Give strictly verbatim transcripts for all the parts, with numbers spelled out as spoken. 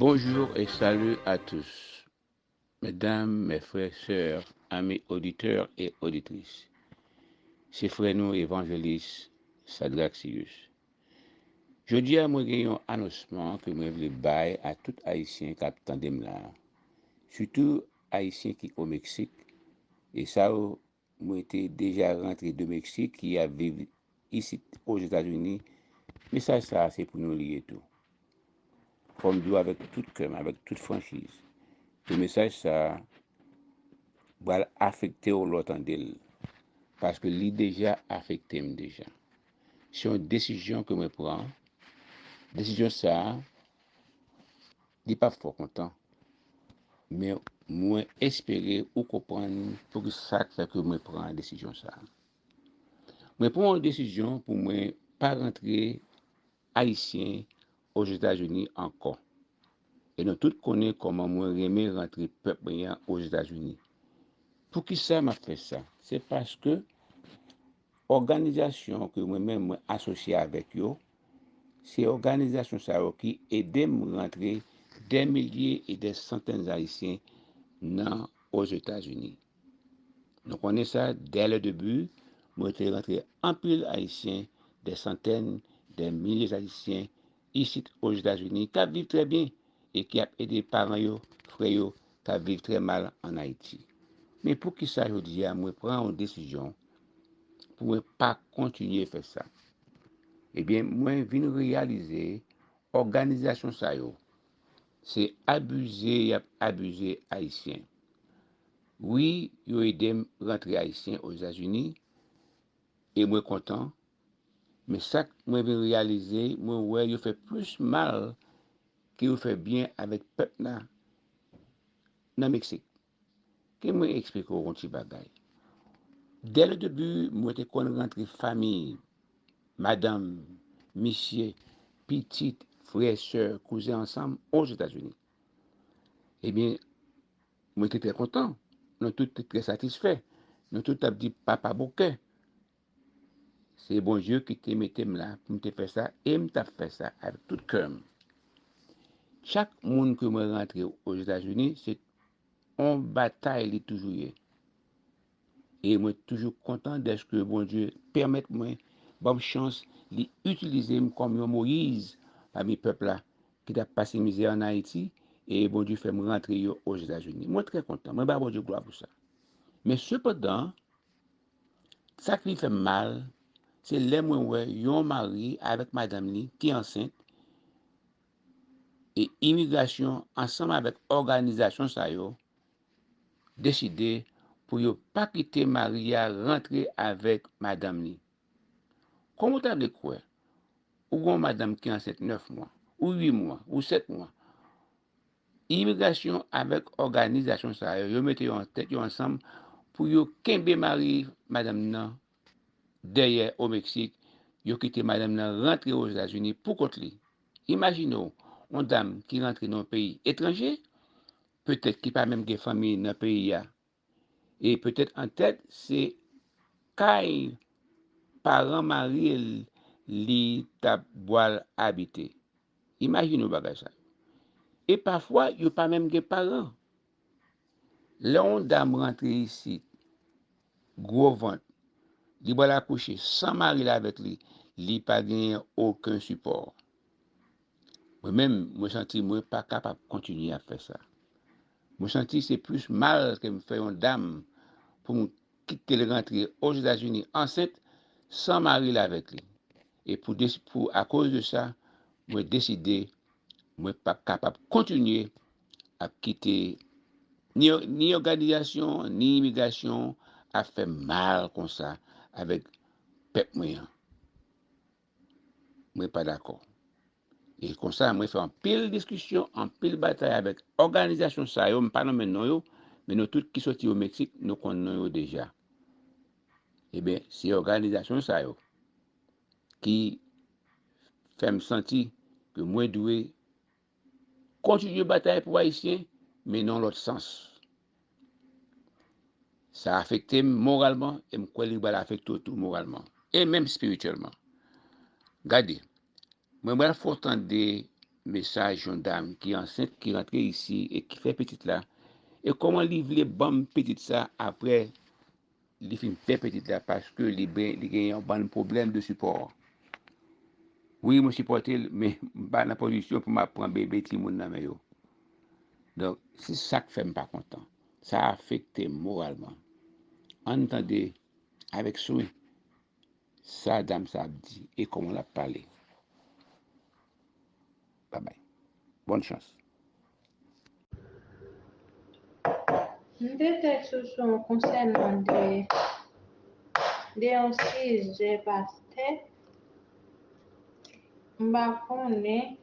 Bonjour et salut à tous. Mesdames, mes frères, sœurs, amis auditeurs et auditrices. Se frè nou evanjelis Sadraxius. Jodi a mwen gen yon anonsman ke mwen vle bay a tout Ayisyen k ap tande m la. Sitou Ayisyen ki o Meksik. E sa yo, mwen te deja rantre de Meksik ki ap viv isit Ozetazini. Mesaj sa a se pou nou li ye tou. Fò m di w avèk tout kè m, avèk tout franchiz, ke mesaj sa a pral afekte w lè w tande l. Paske li deja afekte m deja. Se yon desizyon ke mwen pran. Desizyon sa a, li p ap fè w kontan. Men mwen espere ou konprann poukisa k fè ke mwen pran desizyon sa a. Mwen pran yon desizyon pou mwen pa rantre Ayisyen Ozetazini ankò. E nou tout konnen kòman mwen renmen rantre pèp mwen an Ozetazini. Poukisa m ap fè sa? Se paske òganizasyon ke mwen menm mwen asosye avèk yo, se òganizasyon sa yo ki ede m rantre dè milye e dè santèn Ayisyen nan Ozetazini. Nou konnen sa, dès le début, mwen te rantre anpil Ayisyen, dè santèn, dè milye Ayisyen, isit Ozetazini, k ap viv trè byen e ki ap ede paran yo, frè yo, k ap viv trè mal ann Ayiti. Men poukisa jodi a mwen pran yon desizyon pou mwen pa kontinye fè sa? Ebyen, mwen vin reyalize òganizasyon sa yo, se abize y ap abize Ayisyen. Wi, yo ede m rantre Ayisyen Ozetazini, e mwen kontan, men sa k mwen vin reyalize, mwen wè yo fè plis mal ke yo fè byen avèk pèp la nan Meksik. Ke mwen eksplike w yon ti bagay. Dès le début, mwen te konn rantre fanmi, madanm, misye, pitit, frè, sè, kouzen ansanm Ozetazini. Ebyen, mwen te trè kontan. Nou tout te trè satisfè. Nou tout t ap di papa bokè. Se Bondye ki te mete m la pou m te fè sa e m t ap fè sa avèk tout kè m. Chak moun ke mwen rantre Ozetazini, se yon batay li toujou ye. E mwen toujou kontan dèske Bondye pèmèt mwen, ban m chans, li itilize m kòm yon Moyiz pami pèp la ki t ap pase mizè ann Ayiti, e Bondye fè m rantre yo Ozetazini. Mwen trè kontan, mwen ba Bondye glwa pou sa. Men sepandan, sa ki vin fè m mal, se lè mwen wè yon mari avèk madanm li ki ansent, e imigrasyon ansanm avèk òganizasyon sa yo deside pou yo pa kite mari a rantre avèk madanm li. Kòman w ta vle kwè? Ou gen yon madanm ki ansent nèf mwa, ou uit mwa, ou sèt mwa. Imigrasyon avèk òganizasyon sa yo, yo mete yo an tèt yo ansanm pou yo kenbe mari madanm nan dèyè o Meksik, yo kite madanm nan rantre Ozetazini pou kont li. Imajine w, yon dam ki rantre nan yon peyi etranje, petèt ki pa menm gen fanmi nan peyi a, e petèt antèt se kay paran mari l li t ap pral abite. Imajine w bagay sa yo. E pafwa, yo pa menm gen paran. Lè yon dam rantre isit, gwo vant, li pral akouche san mari l avèk li, li pa genyen okenn sipò. Mwen menm, mwen santi mwen pa kapab kontinye ap fè sa. Mwen santi se plis mal ke m fè yon dam pou m kite l rantre Ozetazini ansent san mari l avèk li. E pou, pou akoz de sa, mwen deside mwen p ap kapab kontinye ap kite ni, ni òganizasyon, ni imigrasyon ap fè mal konsa avèk pèp mwen an. Mwen pa dakò. E konsa, mwen fè anpil diskisyon, anpil batay avèk òganizasyon sa yo, m pa nonmen non yo, men nou tout ki soti o Meksik, nou konn non yo deja. Ebyen, se òganizasyon sa yo ki fè m santi ke mwen dwe kontinye batay pou Ayisyen, men nan lòt sans. Sa afekte m moralman, e m kwè li pral afekte w tou moralman, e menm espirityèlman. Gade, mwen pral fè w tande mesaj yon dam ki ansent, ki rantre isi e ki fè pitit la. E kòman li vle ban m pitit sa apre li fin fè pitit la, paske li ben, li gen yon bann pwoblèm de sipò. Wi, mwen sipòte l, men m pa nan pozisyon pou m ap pran bebe timoun nan men yo. Donk, se sa k fè m pa kontan. Sa afekte m moralman. Ann tande avèk swen sa dam sa ap di e kòman l ap pale. Babay. Bòn chans. M te tèks ou sou konsènan de, de yon sijè pastè. M pa konnen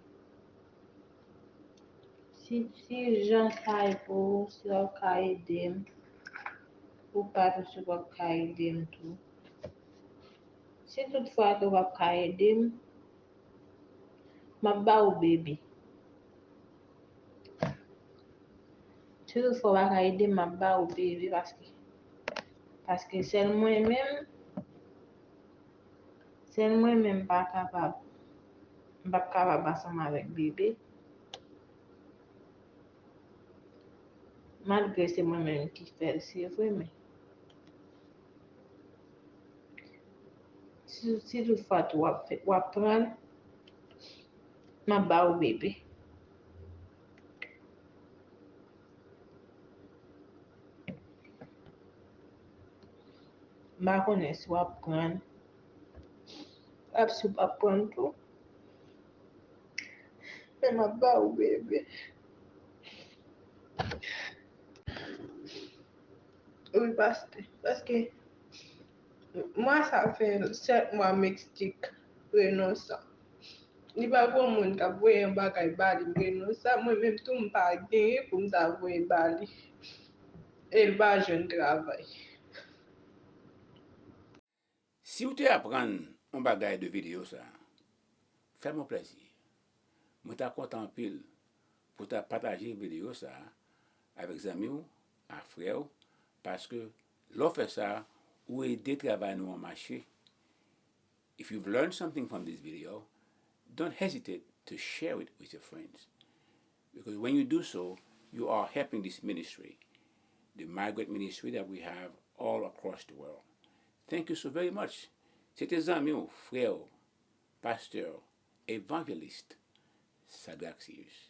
si, si jan sa e pou ou, si w ap ka ede m, ou pa tou si w ap ka ede m tou. Si toutfwa ke w ap ka ede m, m ap ba ou bebe. Si toutfwa w pa ka ede m, m ap ba ou bebe paske, paske sèl mwen menm, sèl mwen menm m pa kapab, m p ap kapab ansanm avèk bebe. Malgre se mwen menm ki fè l, se vre, men si, si toutfwa tou w ap fè, w ap pran l, m ap ba ou bebe. M pa konnen si w ap pran l, ap si w p ap pran l tou. Men m ap ba ou bebe. Wi, pastè. Paske mwa sa fè sèt mwa m eksplike renonsan. Li pa gon moun k ap voye yon bagay ba li, m renonsan. Mwen menm tou, m pa genyen pou m ta voye ba li. E l pa jwenn travay. Si w te aprann yon bagay de videyo sa, fè m yon plèzi. Mwen ta kontan anpil pou w ta pataje videyo sa avèk zanmi w, ak frè w, paske lè w fè sa, ou ede travay nou an mache. If you've learned something from this video, don't hesitate to share it with your friends. Because when you do so, you are helping this ministry, the migrant ministry that we have all across the world. Thank you so very much. Se te zanmi w, frè w, pastè w, evangelist Sadraxius.